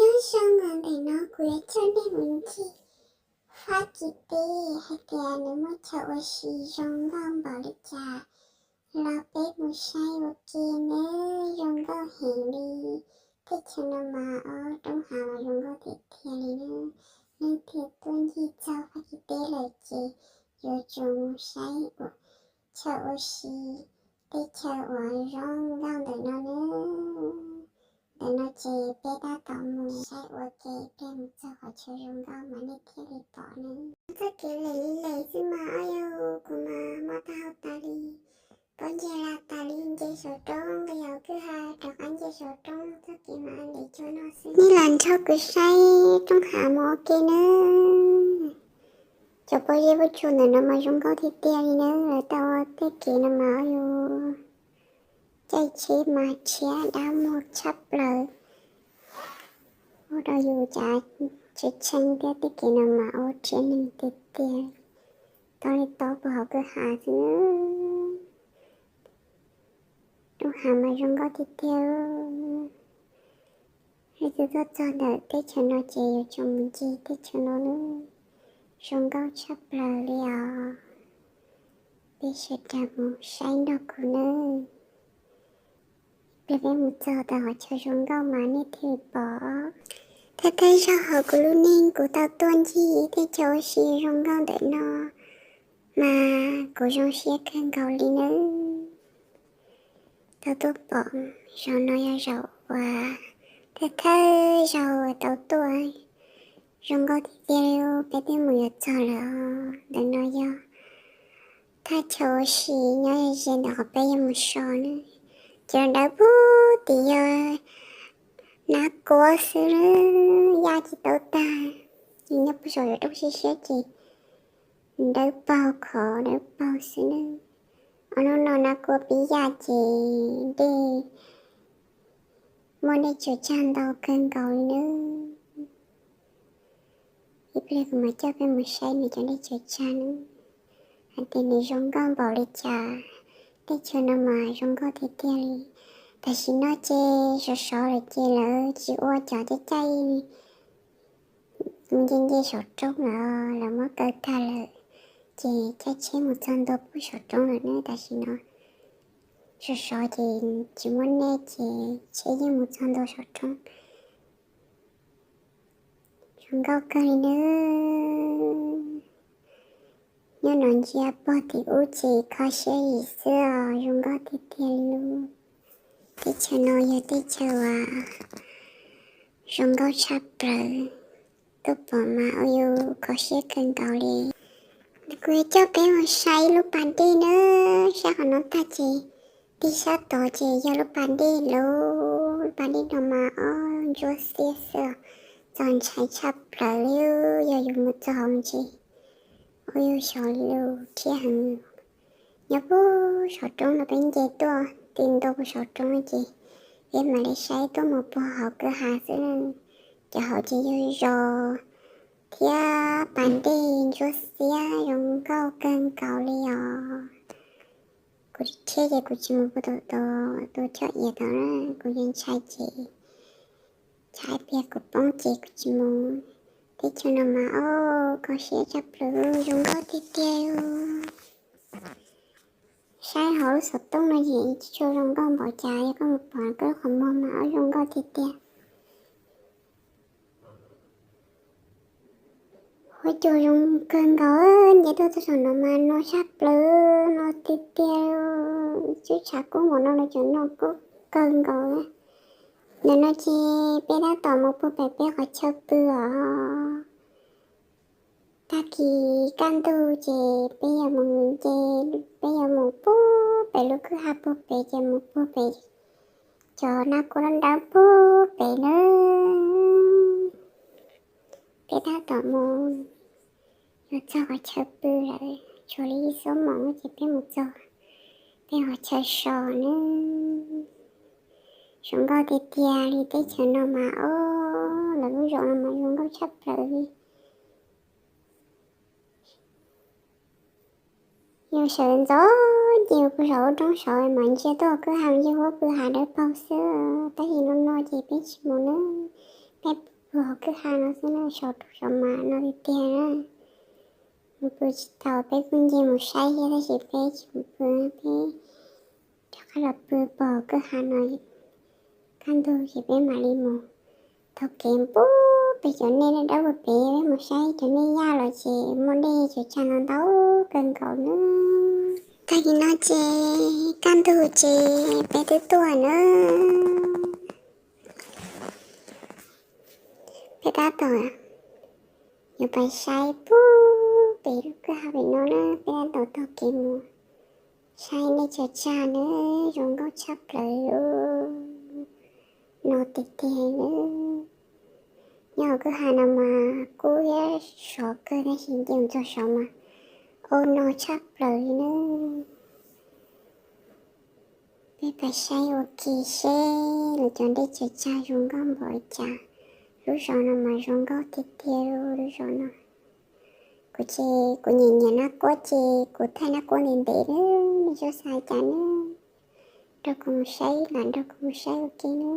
Nyob zoo, ntawm no kuv yuav coj nej mus ncig Fab Kis teb hais tias nws muaj chaw ua si zoo nkauj npaum li cas. Los peb mus saib ua ke nawb, zoo nkauj heev li. Teb chaws no mas ob roob hav mas zoo nkauj tiag tiag li nawb. Leej twg tuaj ncig txog Fab Kis teb lawm ces yuav tsum mus saib ua, chaw ua si, teb chaws uas zoo nkauj ntawm no nawb. Ntawm no ces peb tab tom mus saib ua ke, peb mus txog qhov chaw zoo nkauj mas nej thiaj li pom nawb. Txoj kev lem li lem xwb mas ob yug, kuv mas mob tag hau tas li, pob ntseg la tas li, nce saum roob nqis hauv kwj ha rov qab nce saum roob, txoj kev mas lem cuag no xwb. Nej los nrog kuv saib roob hav mus ua ke nawb. Cov pob zeb pob tsuas ntawm no mas zoo nkauj tiag tiag li nawb, lawv tau ua tej kev no mas yus caij tsheb mas tshiab dab muag tshaj plaws. Ua rau yus cav tshee tshee thiab, tej kev no mas ua rhiab neeg tiag tiag. Tau li tau puag hauv kwj ha xwb. Roob hav mas zoo nkauj tiag tiag. Leej twg tuaj txog ntawm teb chaws no ces yuav tsum mus ncig teb chaws no nawb. Zoo nkauj tshaj plaws li os. Peb sawv daws mus saib nrog kuv nawb. Ib pliag peb mus txog tau qhov chaw zoo nkauj mas nej thiaj li pom. Thawj thawj zaug hauv kuv lub neej kuv tau tuaj ncig teb chaws ua si zoo nkauj ntawm no mas kuv zoo siab kawg nkaus li nawb. Tau tuaj pom, zaum no yog zaum uas thawj thawj zaug uas tau tuaj. Zoo nkauj tiag tiag li, peb twb mus yuav txog lawm os. Ntawm no yog thaj chaw ua si nyob ze ntawm qhov peb yuav mus so nawb. Cov nrawv puag tim yog nab kuab xwb nawb, yaj tsis tau tag. Nyob puag saum roob siab siab ces nrawv paug, qhov nrawv paug xwb nawb. Ob hnub no nab kuab pib yaj ces dej, muaj dej tsaws tsag ntau kawg nkaus li nawb. Ib pliag kuv mam coj peb mus saib nws cov dej tsaws tsag nawb, hais tias nws zoo nkauj npaum li cas. Teb chaws no mas zoo nkauj tiag tiag li. Tam sim no ces sov sov lawm ces lawv tsis ua cov caij caij mus nce nce saum roob lawm, lawv muab kaw tag lawm, ces caij tsheb mus txog ntua puag saum roob lawm ne. Tam sim no sov sov ces tsis muaj nej ces tsheb yeej mus txog ntua saum roob. Zoo nkauj kawg li nawb. Nyob no ntsia pog tim ub ces kho siab zim xwb os, zoo nkauj tiag tiag li. Teb chaws no yog teb chaws uas zoo nkauj tshaj plaws, tuaj pom mas ua yus kho siab kawg nkaus li. Kuv yuav coj peb mus saib ib lub pas dej nawb, saib qhov no tag ces tig sab tod ces yog lub pas dej lauj. Lub pas dej no mas ob ntsuab xiab xwb, txaus ntshai tshaj plaws li. Yog yus mus txog hauv ces ua yus xyov li lus thiab heev. Nyob puag saum roob no peb nce tuaj ti ntua puag saum roob ces peb mam li saib tuaj mus puag hauv kwj ha xwb. Cov hauv ces yog zos thiab pas dej ntsuab xiab zoo nkauj kawg nkaus li os. Kuv thiab ces kuv tsis mus puag tom tus choj iav tod na, kuv yeej ntshai ces, ntshai pliag kuv poob ces kuv tsis mus. Teb chaws no mas ob kho siab tshaj plaws, zoo nkauj tiag tiag. Saib hauv lub xov tooj no ces tsis tshua zoo nkauj npaum cas, yog koj mus pom koj lub qhov muag mas ob zoo nkauj tiag tiag. Huab cua zoo kawg nkaus, nce tuaj txog saum no mas no tshaj plaws, no tiag tiag. Tswb tshav kub npaum no los tseem no kub kawg nkaus. Ntawm no ces peb tab tom mus puag pem peb qhov chaw pw os. Tag kis kaj ntug ces peb yuav mus nce, peb yuav mus puag pem lub kwj ha puag pem ces mus puag pem cov nab kuab dawb dawb puag pem nawb. Peb tab tom mus yuav txog qhov chaw pw lawm, tshuav li ib xuab moos ces peb mus txog peb qhov chaw so nawb. Zoo nkauj tiag tiag li, teb chaws no mas ob, lawv lub zos no mas zoo nkauj tshaj plaws li. Yus sawv ntxov ces yus puag saum lub roob saud mas ntsia tuaj kwj ha, ntsia huab kwj ha dawb paug xwb, tab sis no no ces peb tsis mus nawb. Peb pw hauv kwj ha no xwb na, saum roob saum mas no tiag tiag na. Mus pw tsis tau, peb kuj nce mus saib thiab tab sis peb tsis mus pw, peb rov qab los pw pog kwj ha no. Kaj ntug ces peb mam li mus taug kev pub pem cov nej dawb dawb pem, peb mus saib cov nej yaj los ces muaj dej cov tsag ntau ntau kawg nkaus na. Tag kis no ces kaj ntug ces peb twb tuaj na. Peb tab tom yuav pais saib pub pem lub kwj ha pem no na, peb tab tom taug kev mus saib nej cov tsag na, zoo nkauj tshaj plaws li no tiag tiag na. Nyob hauv kwj ha no mas kub thiab sov kawg tab sis nce mus txog saud mas au no tshaj plaws li na. Peb pais saib ua ke seb lawv cov dej cov tsag zoo nkauj npaum li cas. Lub zos no mas zoo nkauj tiag tiag lub zos no. Kuv ces kuv nyiam nyiam nab quab ces kuv thaij nab quab ntev ntev na, nej txhob xav cas na. Nrog kuv mus saib, lam nrog kuv mus saib ua ke na.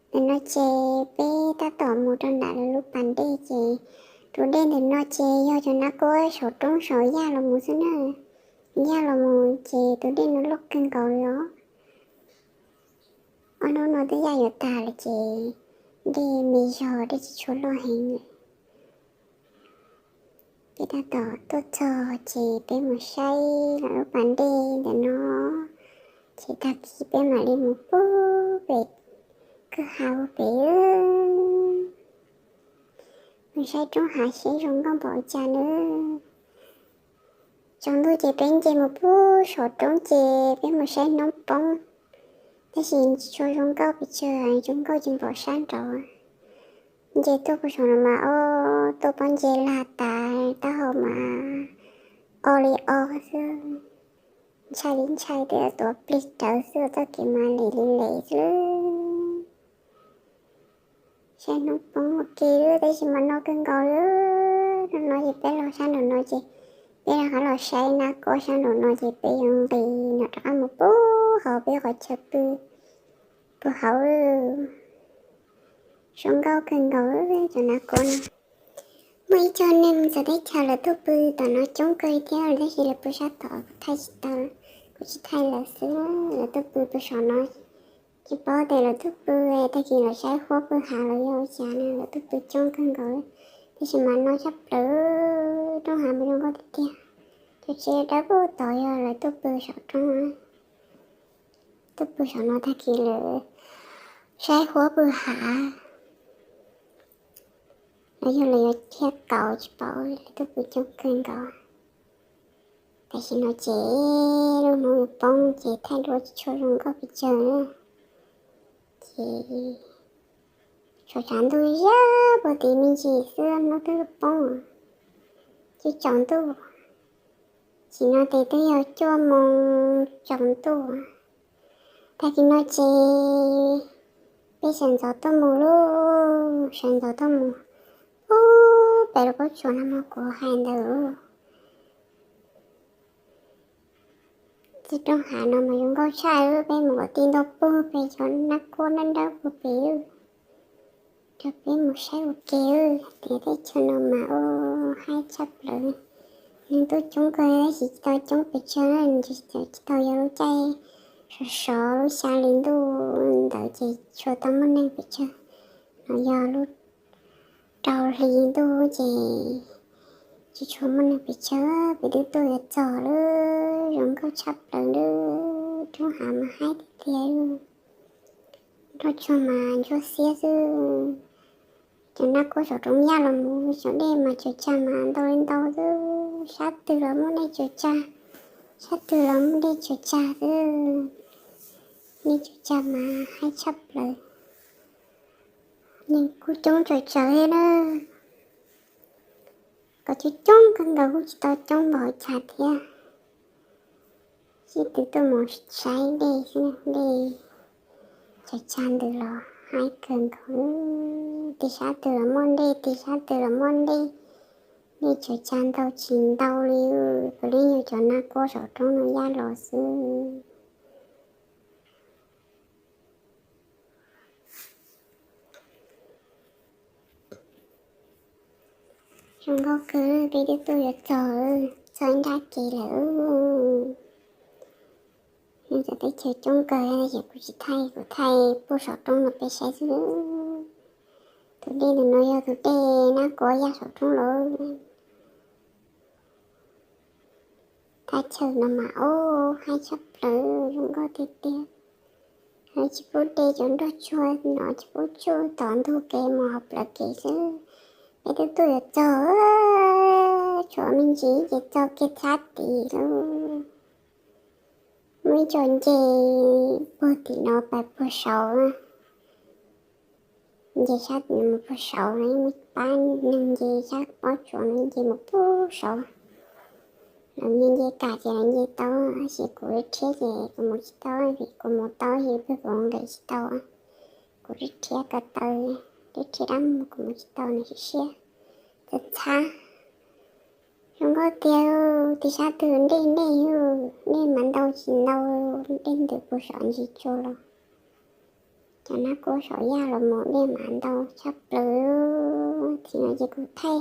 Ntawm no ces peb tab tom mus rau nram lawv lub pas dej ces tus dej ntawm no ces yog cov nab quab saum roob saum yaj los mus xwb na. Yaj los mus ces tus dej no loj kawg nkaus li os. Ob hnub no twb yaj yuav tag lawm ces dej me zog, dej tsis tshua loj heev lawm. Peb tab tom tuaj txog ces peb mus saib lawv lub pas dej ntawm no, ces tag kis peb mam li mus pub pem kwj ha ua pem. Mus saib roob hav seb zoo nkauj npaum li cas na. Tsaus ntuj ces peb nce mus pub saum roob ces peb mus saib hnub poob, tab sis tsis tshua zoo nkauj pes tsawg, zoo nkauj ces npaum sab nraud. Nce tuaj puag saum no mas o, tuaj pob nce lag tas, taub hau mas o li o xwb, ntshai li ntshai, twb tuav plig rawv xwb, txoj kev mas lem li lem xwb. Saib hnub poob ua ke lawm tab sis mas no kawg nkaus li. Hnub no ces peb los sab nraum no ces peb rov qab los saib nab quab sab nraum no ces peb yuav nqis no rov qab mus pub hauv peb qhov chaw pw, pw hauv. Zoo nkauj kawg nkaus cov nab quab no. Muaj ib co neeg txawv teb chaws lawv tuaj pw tom no coob kawg li thiab tab sis lawv pw sab tod kuv thaij tsis tau, kuv tsis thaij lawv xwb. Lawv tuaj pw pw saum no, tsis paub tias lawv tuaj pw tag kis lawv saib huab pw hav los yog ua cas no, lawv tuaj pw coob kawg nkaus. Tab sis mas no tshaj plaws, roob hav mas zoo nkauj tiag tiag. Cov tsev dawb paug tod yog lawv tuaj pw saum roob, tuaj pw saum no tag kis lawv saib huab pw hav los yog lawv yuav thiaj kaus tsis paub, lawv tuaj pw coob kawg nkaus. Tam sim no ces lub hnub yuav poob ces thaij duab tsis tshua zoo nkauj pes tsawg na. Ces tsaus tshav ntuj zab puag tim me ntsis xwb hnub twb poob, twb tsaus ntuj. Tam sim no ces twb yog cuaj moos tsaus ntuj. Tag kis no ces peb sawv ntxov tuaj mus lauj, sawv ntxov tuaj mus pub pem lub pob tsuas no mas kuv hais ntawd lauj. Txij roob hav no mas zoo nkauj tshaj, peb mus kom tij ntau pug pem cov nab quab nab dawb pug pem, rau peb mus saib ua ke. Tias teb chaws no mas ua haib tshaj plaws. Neeg tuaj coob kawg tab sis tsis tau coob pes tsawg, tsis tau yog lub caij sov sov lub xya hli ntuj ntawd ces tsis tshua tau muaj neeg pes tsawg. No yog lub rau hli ntuj ces tsis tshua muaj neeg pes tsawg, peb twb tuaj yuav txog lawm. Zoo nkauj tshaj plaws lawm, roob hav mas haib tiag tiag. Nroj tsuag mas ntsuab xiab xwb. Cov nab quab saum roob yaj los mus saum dej mas cov tsag mas ntau li ntau xwb, sab twg los muaj dej cov tsag, sab twg los muaj dej cov tsag xwb. Dej cov tsag mas haib tshaj plaws. Neeg kuj coob tsawv tsawv thiab na. Kom coob coob kawg nkaus kuj tsis tau coob npaum cas thiab. Sib tw tuaj mus saib dej xwb, dej cov tsag ntawd los haib kawg nkaus. Tej sab twg los muaj dej, tej sab twg los muaj dej. Dej cov tsag ntau tsis ntau li, puav leej yog cov nab quab saum roob no yaj los xwb. Zoo nkauj kawg, peb twb tuaj yuav txog, txog ib nrab kev lawm. Nws cov teb chaws coob kawg, ces kuv tsis thaij, kuv thaij puag saum roob no peb saib xwb. Tus dej ntawm no yog tus dej Nab Kuab yaj saum roob lawm. Thaj chaw no mas ub, haib tshaj plaws, zoo nkauj tiag tiag. Lawv tsis pub de cov nroj tsuag no, tsis pub tsuj tom ntug kev mus hauv plawv kev xwb. Peb twb tuaj yuav txog, tshuav me ntsis ces txog kiag sab tid lawm. Muaj ib co nce puag tim no pais puag saud, nce sab tim no mus puag saud no, muaj pab neeg nce sab pob tsuas no nce mus puag saud. Lawv nce nce kam ces lawv nce tau, tab sis kuv lub rhiab ces kuv mus tsis tau, vim kuv mus tau ces peb kuv nqis tsis tau. Kuv lub rhiab ko taw, lub rhiab dab mus kuv mus tsis tau, nws siab siab txhab txhab. Zoo nkauj tiag, tim sab twg dej, dej, dej mas ntau tsis ntau, dej ntws puag saum ntsis tsuag los. Cov Nab Kuab saum yaj los mus dej mas ntau tshaj plaws. Thaum no ces kuv thaij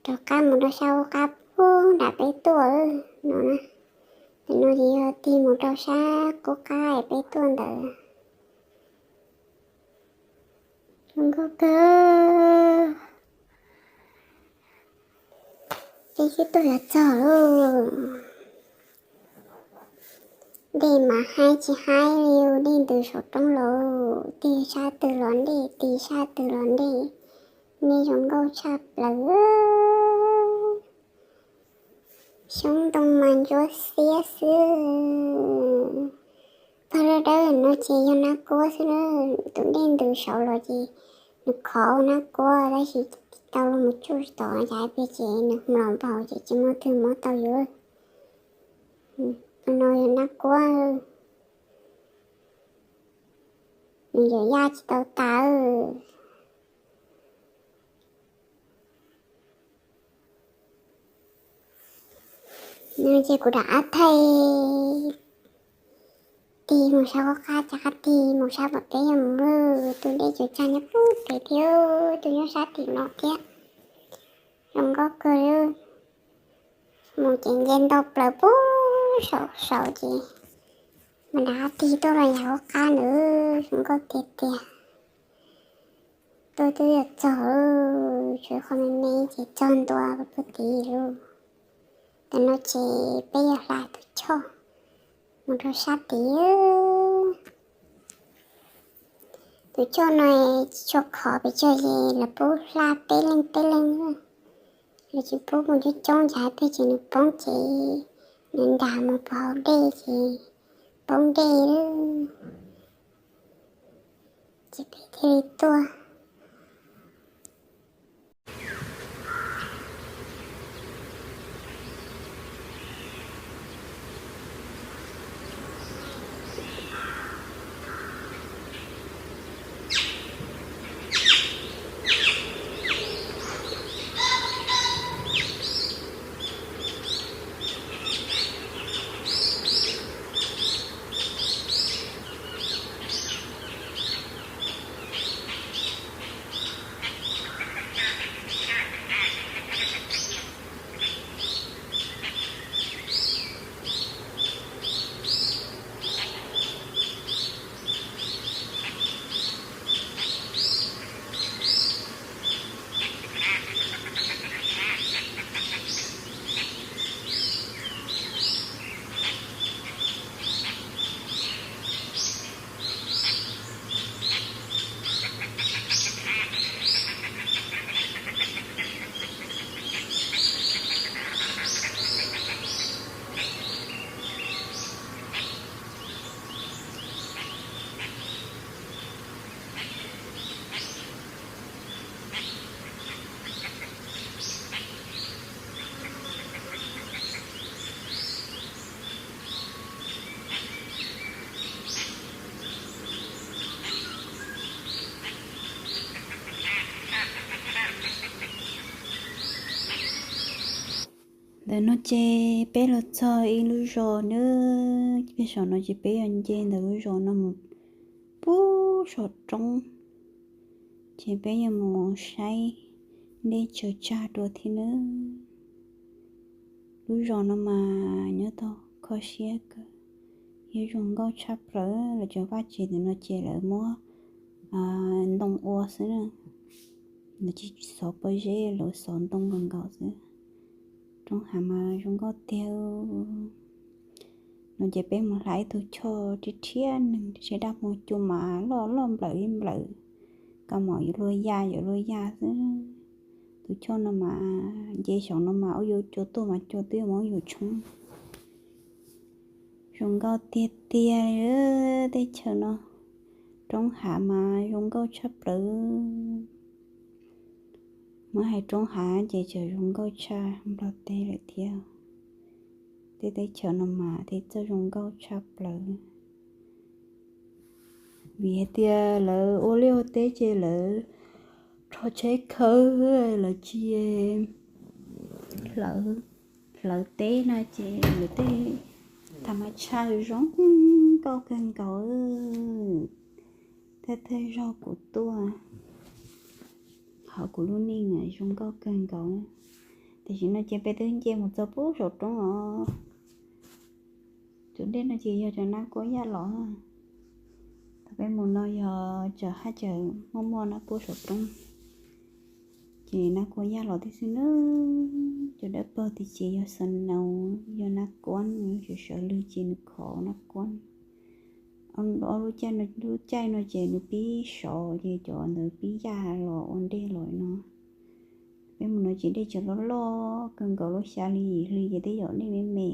rov qab mus rau sab qub qab puag nram peb tuaj no na. Tus no ces yog tig mus rau sab qub qab es peb tuaj ntawd. Zoo nkauj kawg. Peb twb tuaj yuav txog lawm. Dej mas haib tsis haib li, dej ntws saum roob los, tig sab twg los dej, tig sab twg los dej. Dej zoo nkauj tshaj plaws. Xyoob ntoo mas ntsuab xiab xwb. Pawg dawb dawb no ces yog Nab Kuab xwb na. Tus dej ntws saud los ces nws khov Nab Kuab tab sis tsis tau los mus tsuj tsis tau, cas ib pliag ces nws hmos npaum ces tsis muaj twg muab tau yuav. Tus no yog Nab Kuab, nws yuav yaj tsis tau tas. No ces kuv rov qab thaij tig mus sab qub qab, rov qab tig mus sab pem peb yuav mus, tus dej cuag tsag nyob puag pem thiab, tus nyob sab tim no thiab. Zoo nkauj kawg li. Mus ces nce ntau plaws puag saum saud ces mas rov qab tig tuaj los yav qub qab ntawd, zoo nkauj tiag tiag. Tuaj twb yuav txog, tshuav qhov me me ces txog ntua puag tid lauj. Tam no ces peb yuav hla tus choj mus rau sab tid. Tus choj no tsis tshua khov pes tsawg ces lawv pub hla peb leeg peb leeg. Lawv tsis pub mus coob coob, cas ib pliag ces nws poob ces nws nras mus puag hauv dej ces poob dej. Ces peb thiaj li tuaj. Ntawm no ces peb los txog ib lub zos na, peb saum no ces peb yuav nce ntawm lub zos no mus puag saum roob, ces peb yuav mus saib Dej tsaws tsag dua thiab nawb. Lub zos no mas nyob tau kho siab kawg, yog zoo nkauj tshaj plaws. Lawv cov vaj tsev ntawm no ces lawv muab ntoo ua xwb na. Lawv tsis xov pob zeb, lawv xov ntoo nkaus nkaus xwb. Roob hav mas zoo nkauj tiag. No ces peb mus hla ib tug choj rhiab rhiab neeg, seb dab hmo cua mas loj loj nplawm ib nplawm, kaus mom yuav luag ya yuav luag ya xwb. Tus choj no mas nce saum no mas ua yuav cua tuaj mas cua twb yuav muab yuav tshoob. Zoo nkauj tiag tiag li teb chaws no. Roob hav mas zoo nkauj tshaj plaws. Muab hais roob hav ces tseem zoo nkauj tshaj Nplog teb lawm thiab. Tej teb chaws no mas tej txawj zoo nkauj tshaj plaws. Vim hais tias lawv ua liaj ua teb ces lawv rho tsheb khawb, lawv tsis hlawv teb no ces lawv tej tham mas tshaj zoo nkauj kawg nkaus. Thawj thawj zaug kuv tuaj hauv kuv lub neej zoo nkauj kawg nkaus. Tam sim no ces peb twb nce mus txog pub saum roob os. Cov dej no ces yog cov nab kuab yaj los. Thaum peb mus no yog tsaus haj tsaus muaj muaj nab kuab saum roob, ces nab kuab yaj los tib xwb na. Cov dawb paug tiag ces yog snow, yog nab kuab, sawv sawv lwg ces nws khov nab kuab. Ob lub caij, lub caij no ces nws pib sov ces cov ntawd pib yaj los ua dej los no. Peb mus no ces dej tseem loj loj kawg nkaus, lub xya hli yim hli ces tej zaum dej me me.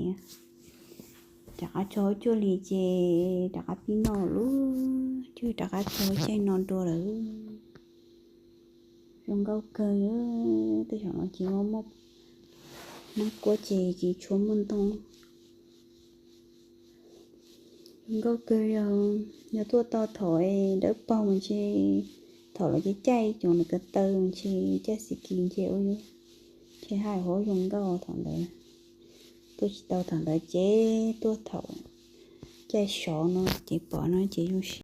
Rov qab txog cuaj hli ces rov qab pib noj lub, ces rov qab txog caij no dua lawm. Zoo nkauj kawg. Tej zaum no ces muaj muaj nab kuab ces tsis tshua muaj ntoo. Zoo nkauj kawg. Yog tuaj tau thaum dawb paug mas ntshe, thaum lawv caij caij cov ntawd ko taw mas ntshe caij xis kis ntshe ua yuav, ntshe haj yam zoo nkauj thaum ntawd. Tuaj tsis tau thaum ntawd ces tuaj thaum caij sov no ces pom no ces zoo siab.